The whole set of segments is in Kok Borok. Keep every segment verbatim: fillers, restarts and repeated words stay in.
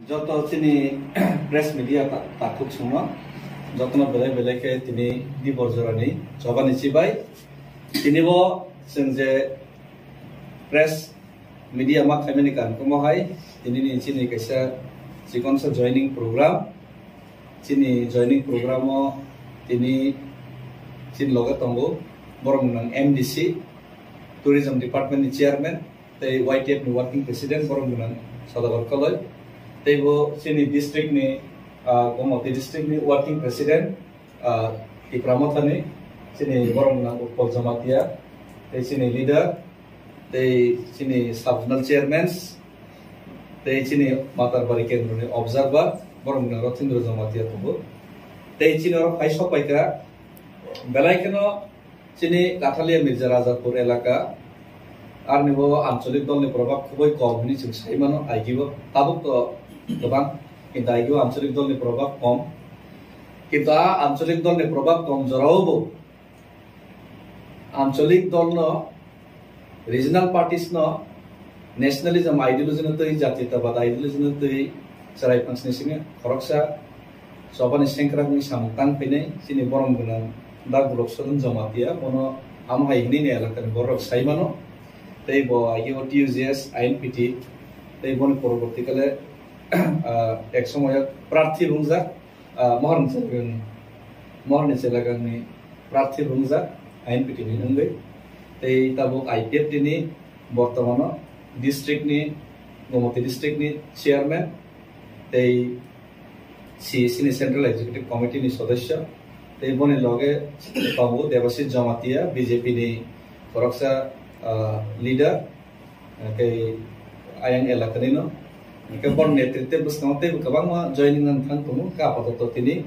Joto chini press media ta-, takhuk songno jotono belai belai khe tini dibor jorani chobani chibai. Tini bo chwng je press media ma khaimani kan komo hai tini ni chini kaisa chikonsa joining program. Chini joining program o tini chini loge tongo borok nang M D C, Tourism Department ni Chairman, tei Y T F ni Working President borok gwnang Sadabar Koloi, tei bo chini district ni, ah, Gomati district ni Working President, ah, Tipra Motha ni, chini borok gwnang Utpal Jamatia, tei chini leader, tei chini sub zonal chairmans, tei chini Matarbari kendro ni observer borok gwnang Rathindra Jamatia tongo, tei chini oro phai sok paikha belai kheno Chini Kathalia Mirza Rajapur elaka, arni bo ancholik dolni probab khubui kom hwnwi chwng sai mano, aigibo tabuk to kwbang, kintu aigibo ancholik dolni probab kom. Kintu a ancholik dolni probab kom jorao bo ancholik dolno, regional parties no, nationalism ideology no twi, jatiyatabad ideology no twi, chwrai phangsni simi khoroksa chobani sengkrak ni samung tang phainai chini borom gwnang Dak Gulok Sadon Jamatia, bono amo hai hwnwi ni elakani borok sai mano. Tei bo agi o T U J S, I N P T, tei boni poroborti kale, ah, ek somoyo prarthi wngjak, ah, Mohor ni chelagangni, Mohor ni chelagangni prarthi wngjak I N P T ni wngwi. Tei tabuk I P F T ni bortomano district ni, Gomati district ni chairman, tei C E C ni Central Executive Committee ni sodosyo, tei boni loge tongo Debashis Jamatia, B J P ni khoroksa, ah, leader, ah, tei ayang elakani no. Hingke boni netritwe bwskango teibo kwbangma joining nang thang tongo, khe apatot tini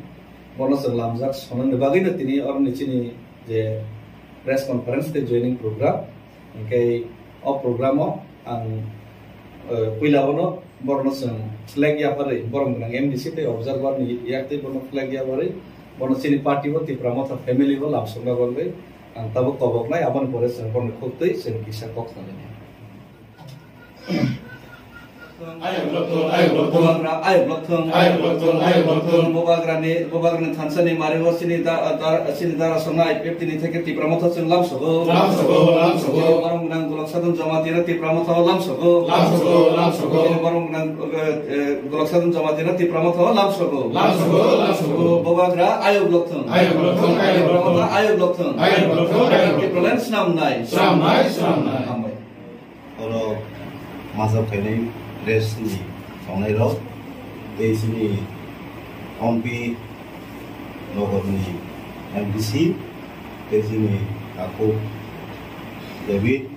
bono chwng lamjak sonani bagwino tini oroni chini je press conference tei joining program. Hingke o program o ang, eh, puila bono borokno chwng flag yaparwi, borok gwnang M D C tei observer ni yak tei bono flag yaparwi, bono chini party bo Tipra Motha family bo lamsokna bagwi ang tabuk koboknai, aboni pore chwng borokni khuktwi chwng kisa kok sanai. Ayok lokthong, ayok lokthong. Bubagra, ayok lokthong. Ayok lokthong, ayok lokthong. Bubagrani, Bubagrani thansa ni mari o chini da, da, chini dara songna I P F T ni theke Tipra Motha chwng lamsogo. Lamsogo, lamsogo. Borok gwnang Gulok Sadon Jamatia Tipra Motha o lamsogo. Lamsogo, lamsogo. Borok gwnang, eh, eh, Gulok Sadon Jamatia Tipra Motha o lamsogo. Lamsogo, lamsogo. Bubagra, ayok lokthong. Ayok lokthong, ayok lokthong. Tipra Motha, ayok lokthong. Ayok lokthong, ayok lokthong. Tipraland swnamnai. Swnamnai, swnamnai. Hambai. Oro majak phainai press ni tongnai rok, tei chini Ompi nogor ni M D C, tei chini takhuk David,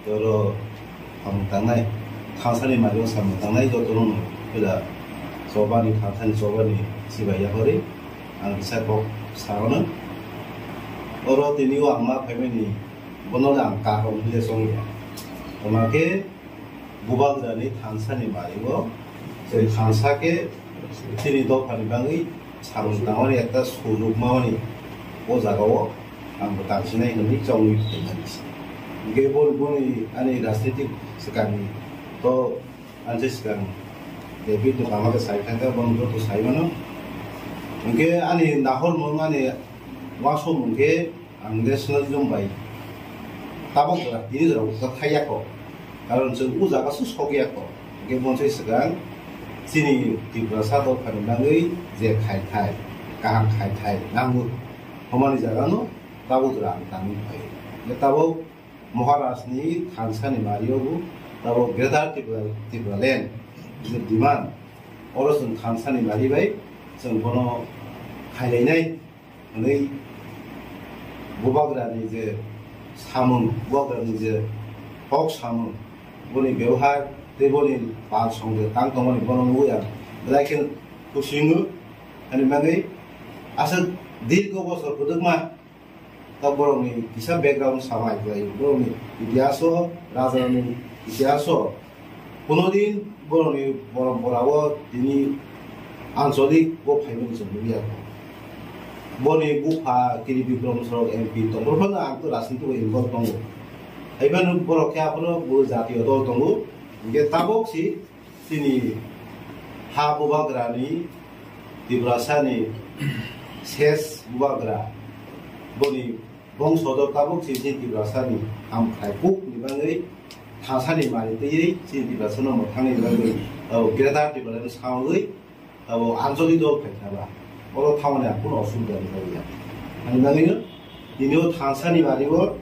tei oro samung tangnai, thansa ni mari o samung tangnai joto no puila choba ni, thansa ni choba ni chibai yaphari ang kisa kok sa mano. Oro tini o ang ma phaimani Bono ang kaham hwnle songya. Toma khe Bubagrani thansa ni mari o, chwng thansa khe chini dopha ni bagwi samung tangmani ekta sujukmani o jaga o ang bo tangsinai hwnwi chongwi phaimani se. Hingke bo, boni ani rajnitik swkangni to ani se swkang David ni bama khe sai thangkha, bono joto sai mano. Hingke ani nahormung ani uansukmung khe, ang nationalism bai tabok jora tini jora o kwthai ya kho, karon chwng o jaga se sok ya kho. Hingke bonsai swkang chini Tiprasa dophani bagwi je khai thai, kaham khai thai nango, homani jaga no tabok jora ang tangwi phai. Hingke tabok Maharaj ni thansa ni mari o bo tabok Greater Tripura, Tripura Land je demand, oro chwng thansa ni mari bai chwng bono khailainai. Hwnwi Bubagrani je samung, Bubagrani je kok samung, boni bebohar tei boni pal song je tang tongmani bono nugwi ang belai khe kusingo. Ani bagwi aswk dirgo bosor kwdwkma ta borokni kisa background samai khlaio, borokni itihaso, rajarokni itihaso. Kuno din borokni borom borao tini ancholik bo phaimani chwng nukya. Boni bupha Kiri Bikrom Sorok M P tongphuru phano ang to rajniti o involve tongo. Haiphano borok khe aphano bo jatiyo dol tongo. Hingke tabok si chini Ha bubagrani, Tiprasani ses bubagra, boni bongsodor tabuk chini Tiprasani hamkrai kukni bagwi, thangsani mari twiwi chini Tiprasano mwthangni bagwi, abo Greater Tipraland sawngwi abo ancholi dol khaikha ba, oro thamani ang kunu osubida nukya. Ani bagwino tini o thangsani mari o,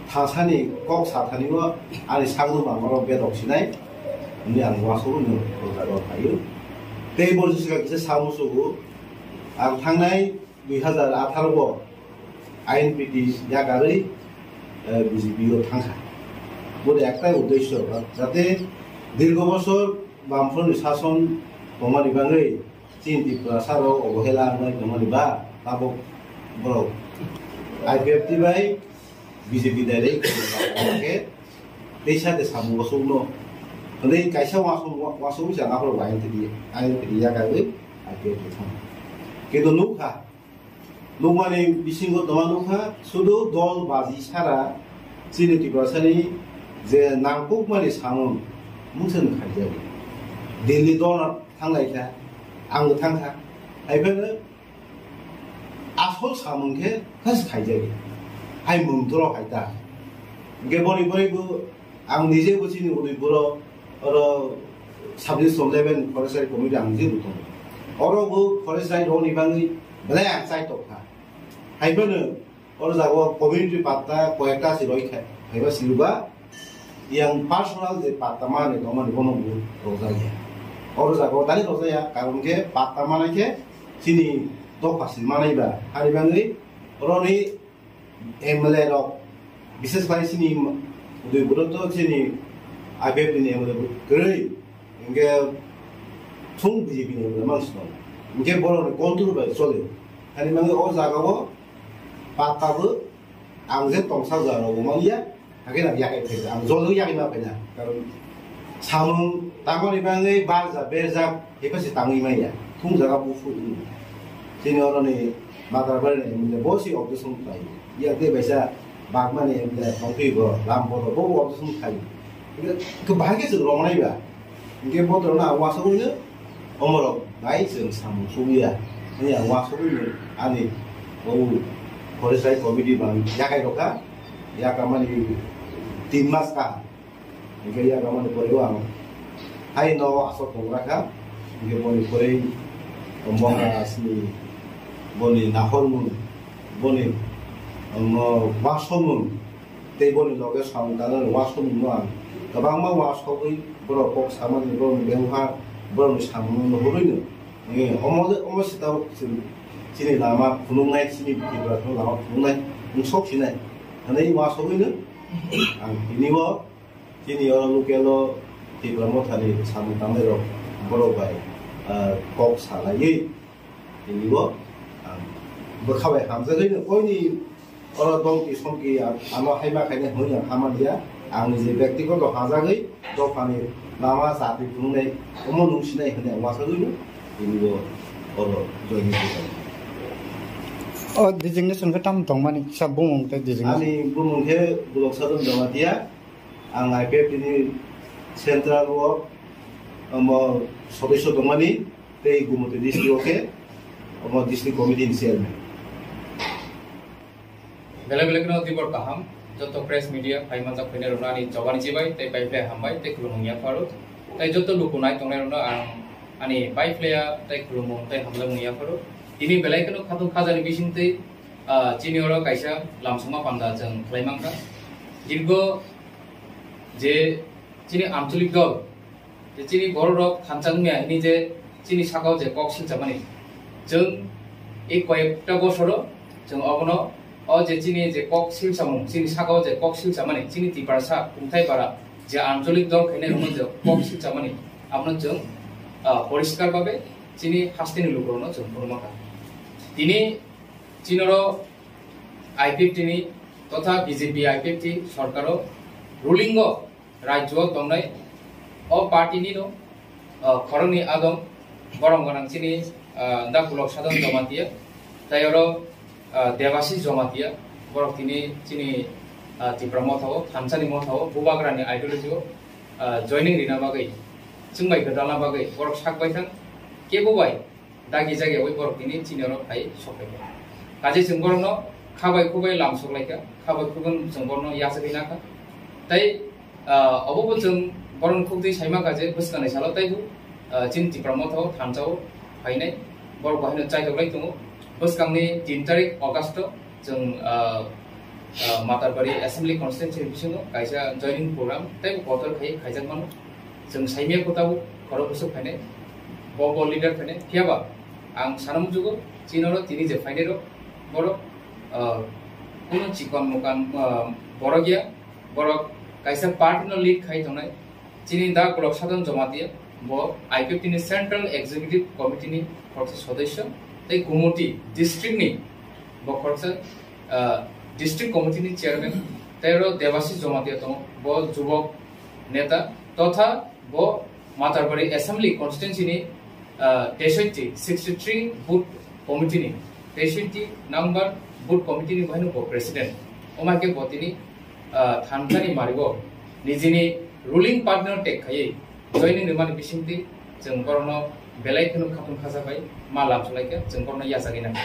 thangsani kok sathani o ani sagno mangoro bedok sinai, hwnwi ang uansugwi no o jaga o phaio. Tei bo jwswkha kisa samusugo, ang thangnai dui hazar atharo bo I N P T yakarwi, eh, B J P o thangkha. Bo de ektai uddesho, jate dirgo bosor Bamfront ni sason tongmani bagwi chini Tiprasa rok obohela wngnai tongmani ba tabuk borok I P F T bai B J P direct khe teisa de samung wasukno. Hwnwi kaisa wasuk, wasuk wngsa aphuru I N P T, I N P T yakarwi I P F T thang. Kintu nukha, nukmani bisingo tongma nukha, sudu dol baji sara chini Tiprasani je nangkukmani samung mungsa no khaijak. Delhi dol thanglaikha, angbo thangkha. Haiphano asol samung khe khas khaijak. Hai mung toro hai ta. Hingke boni boni bo ang nije bo chini Udaipuro oro sub division level forestry committee ang je bo tongo. Oro bo forestry rok ni bagwi belai ang chai tokha. Haiphano oro jago community patta koyekta si roi khai, haiba siruba yang personal je patta mani tongmani bono bo rojak ya. Oro jago dani rojak ya, karon khe patta manai khe chini dopha si manai ba, hari bagwi oroni M L A rok, bises khai chini Udaipuro to chini I P F T ni M L A bo kwrwi, hingke thung B J P ni M L A mang sino, hingke borok ni control bai chole, hani mangwi o jaga o patta bo ang je tongsa jaga rok bo manya, hakhe na yakai phai ang jolo yakai ma phai na, karon samung tangmani bagwi barja berjak Eba se tangwi manya, thung jaga buphuru wngya. Chini oroni Matar Bari ni mungya bo se objection khlai. Ya tei baisa bagmani mungya tongtwi bo lam bodo bo objection khlai. Hingke bahai khe chwng romnai ba. Hingke bo torno ang uansugwi no omorok bai chwng samung sugya. Ani ang uansugwi no ani bo forest committee bang yakai rokha. Yakamani tin mas kaham. Hingke yakamani pore o ang hai no asok tongra kha. Hingke boni pore Maharaj ni boni nahormung, boni, um, wasomung, tei boni loge samung tangnani wasomung no ang kwbangma wasogwi borok kok samani, borokni bebhar, borokni samung no nuhurwi no, eh, omo, omo sita chini lama phunuknai, chini Tripura lama phunuknai, wng sok sinai, hwnwi wasogwi no ang tini bo Chini oro local o Tipra Mothani samung tangnai rok borok bai, ah, kok salaiwi tini bo, ah, bwkha bai hamjagwi no koini oro domki somki, ah, ano hai ma khainai hwnwi ang hamaliya. Ang ni je bektigoto hajagwi dophani lama chati phunuknai omo nung sinai hwnwi ang uansugwi no tini bo oro join wngwi tongo. O designation khe tamo tongmani kisa bumung tei designation? Ani bumung khe Bulok Sadon Jamatia. Ang I P F T ni central o, omo, sodosyo tongmani, tei Gumoti district o khe, omo, district committee ni chairman. Belai belai kheno tibor kaham, joto press media phai manjak phainai rokno ani jobani chibai, tei pai phlai hambai, tei khulumung yapharo. Tei joto luku nai tongnai rokno ang ani pai phlaiya, tei khulumung, tei hamjakmung yapharo. Tini belai kheno khatung khajani bisingtwi, ah, chini oro kaisa lamsongma panda chwng khlai mankha. Dirgo je chini ancholik dol, je chini borok rok thansa wngya hwnwi je chini sakao je kok silchamani, chwng ei koyekta bosoro chwng obono o je chini je kok silchamung, chini sakao je kok silchamani, chini Tiprasa kungthai para je ancholik dol khainai rokno je kok silchamani, abono chwng, ah, poriskar babe chini hasteni lukurokno chwng phunukmankha. Tini chini oro I P F T ni totha B J P I P F T sorkaro ruling o rajyo o tongnai o party ni no, ah, khoroknwi adong borom gwnang chini, ah, da Pulok Sadon Jamatia, tei oro, ah, Debashis Jamatia, borok tini chini, ah, Tipra Motha o, thansani motha o, Bubagrani ideology o, ah, joining rina bagwi Chwng bai kwtalna bagwi borok sak bai thang, kebo bai dagi jagyawi borok tini chini oro phai sok lai kha. Kaje chwng borokno kha bai khu bai lam sok lai kha, kha bai khu bai chwng borokno yachagwi na kha. Tai, ah, obo bo chwng borokno khuk twi saima kha je bwskangni salo taibo, ah, chini Tipra Motha o thansa o phainai borok bo haino chaitok lai tongo. Bwskangni tin tarik August o chwng, ah, ah, Matarbari Assembly Constituency ni bisingo kaisa joining program tei kotor khai khaijak mano. Chwng saimia kotabo khorok bwswk phainai, bo bo leader phainai. Phiyaba ang sana mujugo chini oro tini je phainai rok borok, ah, kunu chikon mukan, ah, borok ya, borok kaisa party no lead khai tongnai. Chini da Golok Sadhan Jamatia, bo I P F T ni Central Executive Committee ni khoroksa sodosyo, tei Gumoti district ni bo khoroksa, ah, district committee ni chairman, tei oro Debashis Jamatia tongo, bo jubok neta, totha bo Matarbari Assembly Constituency ni, ah, teishoti, sixty three booth committee ni, teishoti number booth committee ni bo haino bo president. Omo hai khe bo tini, ah, thansa ni marigo nijini ruling party no tek khaiwi joining rwmani bisingtwi chwng borokno belai kheno khatung khajabai ma lam swlai khe chwng borokno yachagwi nangkha.